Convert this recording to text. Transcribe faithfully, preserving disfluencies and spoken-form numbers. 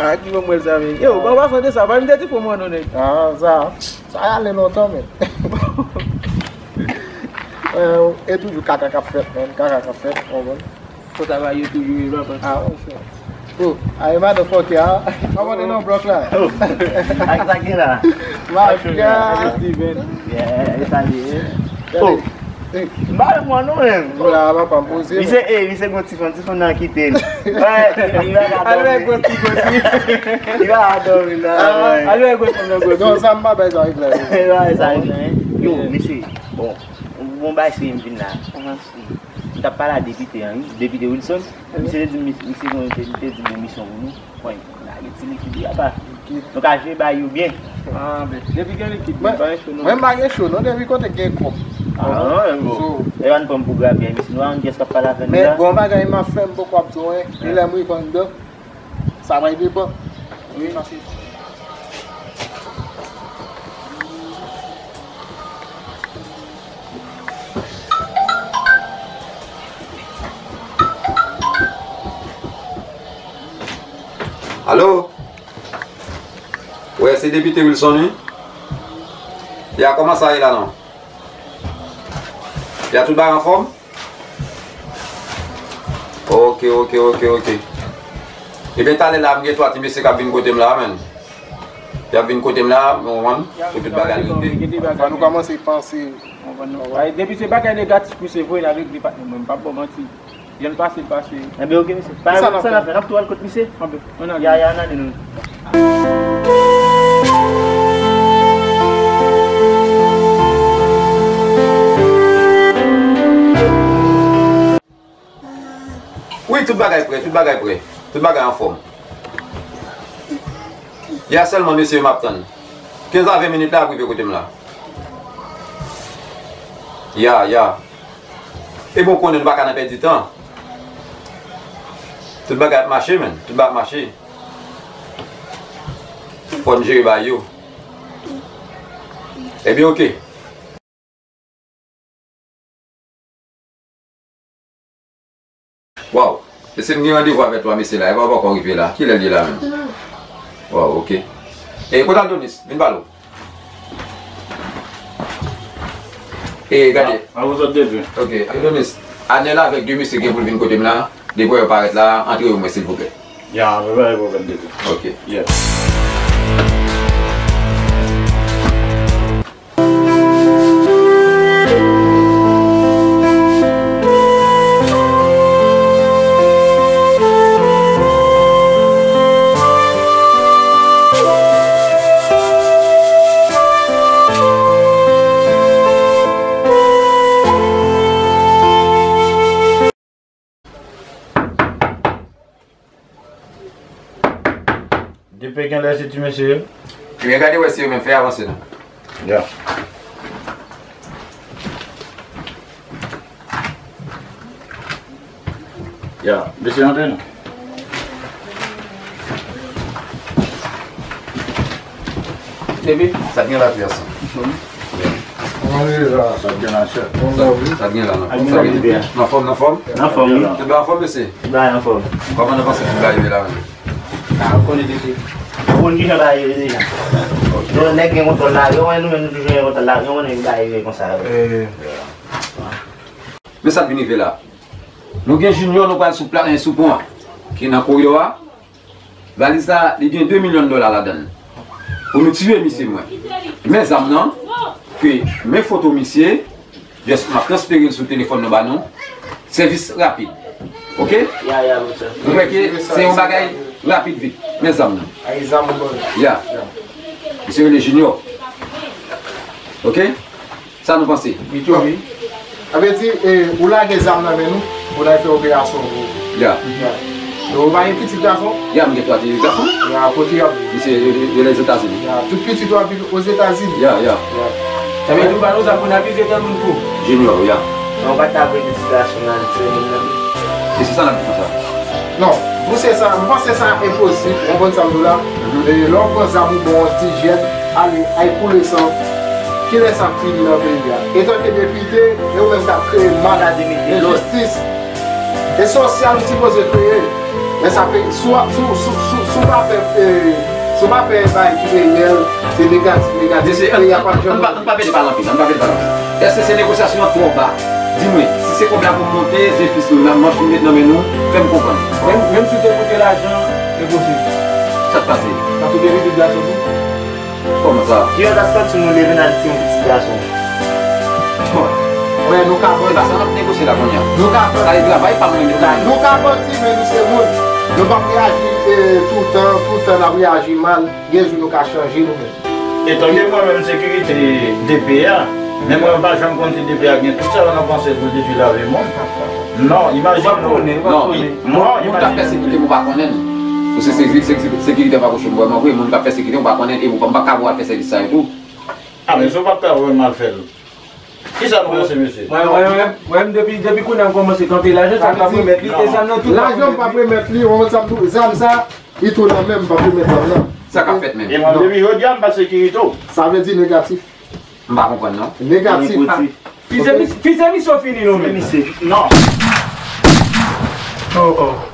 Ah, ki bon mwen sa, men. Yo, bon, pa fè de sa, pa m te di pou mwen, non, nèg. Ah, sa, sa ale lontan, men. Eh, e toujou kaka k ap fèt, men. Kaka k ap fèt, w konprann? Fò travay yo toujou, e pa pran. Ah, ok. Oh, a e madan fòkè a. Kòman te nan blòk la? Oh, ak sa gen la. Mafya. Steven. Yeah, e sa li ye. Oh. M pa wè mwen non, men. Ou la, papa, m poze. Misye, eh, misye gon ti fanm, ti fanm nan kite l. Wè, li pa ka dòmi. Alò, gwo ti, gwo ti. Li pa ka dòmi, non. Alò, gwo fanm nan, gwo ti. Non, sa m pa bay sa regle. Li pa bay sa regle, hein. Yo, mesye, bon, bon bagay se m vin la. M t ap pale a depite an, wi. Depite Wilson, misye te di, misye, misye te, te di bon misyon pou nou. Bon, lage ti likid wi apa. Nou ka jwe bay yo byen. Ah, men, depi gen likid, mwen pa gen cho, non. Mwen pa gen cho, non, depi kote gen kòb. Ah, non, bon. So, e pa n pran m pou grapyay, mesye, nou pa konn kiyès k ap pale avè nou la. Men, bon bagay, m ap fè, m poko ap di w, hein. E lè m rive anndan, sa pral depann. Wi, paske Alo? Wè, se depite Wilson, wi. Ya, kòman sa ye la, non? Ya, tout bagay anfòm? Ok, ok, ok, ok. Ebyen, talè la, m gen twa ti mesye k ap vin kote m la, menn. Y ap vin kote m la, ou konprann, pou tout bagay regle. Fò nou kòmanse panse. Ay, depi se bagay negatif misye voye, n a regle patnè mwen, m p ap ba w manti. Jan l pase, l pase. Enben, ok, mesye. Pa gen sa n ap fè, n ap tou al kot misye. Anben, ann ale. Ya, ya, ann ale nou. Wi, tout bagay prè, tout bagay prè. Tout bagay anfòm. Ya sèlman, mesye, m ap tann. Kenz a ven minit la, ap rive kote m la. Ya, ya. E bon, konnen nou pa ka nan pèdi tan. Tout bagay ap mache, menn. Tout bagay ap mache. Fò n jere bagay yo. Ebyen, ok. Waw, mesye, m gen randevou avè twa mesye la, epi yo poko rive la. Kilè l ye la menm? Waw, ok. E, kote Adonis? Vin pale w. E, gade. A, a, w sot depi. Ok, Adonis, Anèl avèk de mesye gen pou l vin kote m la. Depi yo parèt la, antre yo mwen, silvouplè. Ya, pa gen pwoblèm depi. Ok. Yeah. Depi genlè se ti mesye yo. Ebyen, gade wè si yo menm fè avanse non. Ya. Ya, mesye antre non. Epi, sa gen la, Pierson? Kòman w ye la? Sa gen la, chè. Sa, sa gen la, nan fòm, sa gen la. Nan fòm, nan fòm? Nan fòm. Tout bagay an fòm, mesye? Tout bagay an fòm. Kòman nou panse tout bagay rive la menm? A, ou konnen depi. Ou konn kijan bagay ye deja. Yo, nèg gen kontwòl la, yo, wè nou menm nou toujou gen kontwòl la, yo, konnen bagay ye konsa. Eh. Men sa k vin rive la. Nou gen Junior, nou pral sou pla-, sou pon an, ki nan koridò a. Valiz la, li gen de milyon dola ladan l. Pou nou tiye misye, mwen. Men zam nan, ke men foto misye, just m ap transfere l sou telefòn nou ba nou. Sèvis rapid. Ok? Ya, ya, monchè. Nou wè ke se yon bagay rapid vit. Men zam nan. Ay, zam, bon. Ya. Ya. Misye rele Junior. Ok? Sa nou panse? Wi, tou, wi. Sa vle di, eh, ou lage zam nan men nou, pou n al fè operasyon pou ou. Ya. Ya. Ou pa gen pitit gason? Ya, m gen twa ti gason. Ya, kote y ap viv? Misye, yo, yo, yo Lèzetazini. Ya, tout pitit ou ap viv Ozetazini? Ya, ya. Ya. Sa vle di ou pa nan zam pou n akize tèt moun tou? Junior, ya. An pa ta vle pitit gason nan trennen nan. E se sa n ap di konsa. Non, pou se sa, m panse sa enposib, ou konprann sa m di w la? E lè w pran zam ou bon yon ti jèt, ale, ay koule san, kilè sa ap fini nan peyi a? Etanke depite, e ou menm k ap kreye mal, enjistis, e sosyal ou sipoze kreye. Men sa pe, si w, si w, si w, si w, si w pa fè, e, si w pa fè bagay ki reyèl, se negatif, negatif, peyi a p ap janm. Ann pa, ann pa pede pale anpil, ann pa pede pale anpil. Èske se negosyasyon an twò ba? Di mwen, si se kòb la pou m monte, Zefis, manch m met nan men nou, fè m konprann. Menm, menm si w te pote lajan, enposib. Sa k pase? Paske w te rete gason tou. Kòman sa? Ki lè w ta santi nou leve n al tiye yon pitit gason? Bon. Wè, nou ka bandi. Se pa sa n ap negosye la kounye a. Nou ka bandi. Sa e travay pa mwen yo. Nou ka bandi, men nou se moun. Nou p ap reyaji, e, toutan, toutan n ap reyaji mal. Gen jou nou ka chanje nou menm. Etanke mwen menm sekirite D P a, men mwen pa janm konn si D P a gen tout sa yo nan panse pou detwi lavi moun. Non, imajine w. Non, moun k ap pèsekite m ou pa konnen l. Ou se, se, se, se, sekirite pa kouche m vrèman vre, moun k ap pèsekite m ou pa konnen l, e ou pa, m pa ka pou al fè sèvis sa yo tou. A, men si w pa ka, ou menm al fè l. Kisa nou panse, mesye? Mwen, mwen, mwen, mwen, depi, depi kounye a m kòmanse kanpe lajan, sa m p ap remèt li, e sa m nan tout. Lajan m p ap remèt li, ou konn sa m tou, zam sa, li tou nan men m, m p ap remèt zam nan. Sa k ap fèt menm? E mwen, depi jodi a, m pa sekirite w. Sa vle di negatif. M pa konprann, non. Negatif. Fize mis-, fize misyon fini, non, men. Non. Oh, oh.